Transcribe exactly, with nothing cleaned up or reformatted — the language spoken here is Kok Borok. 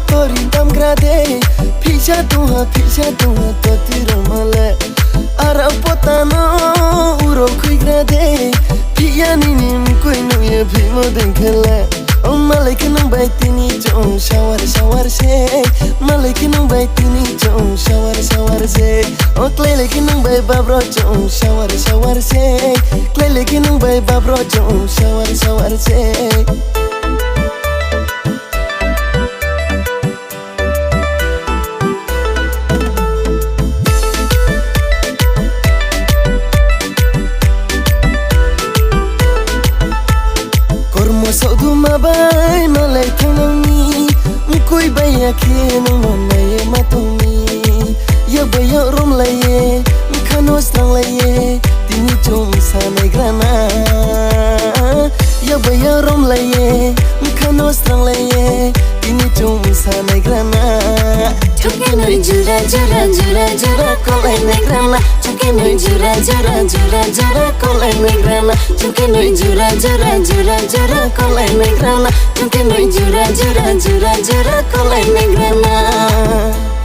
Tori tamgra de, phisa tongha, phisa tongha, toti roma le. Ara potano uro khuigra de, phiya nini mkui nuye phimo dengkhele. O malai khe nung bai tini chong sawar sawar se, malai khe nung bai tini chong sawar sawar se. O klai lai khe nung bai babro chong sawar sawar se, klai lai khe nung bai babro chong sawar sawar se. Kormo soduma bai malai thangnangni, mkui bai ya khe nung no naiye ma tongni. Yak bai yak rom laiye, mkhano srang laiye, tini chum sa naigrana. Yak bai yak rom laiye, mkhano srang laiye, tini chum sa naigrana. Chungke noi jura jura jura jura kolai naigrana. Chungke noi jura jura jura jura kolai naigrana. Chungke noi jura jura jura jura kolai naigrana. Chungke noi jura jura jura jura kolai naigrana.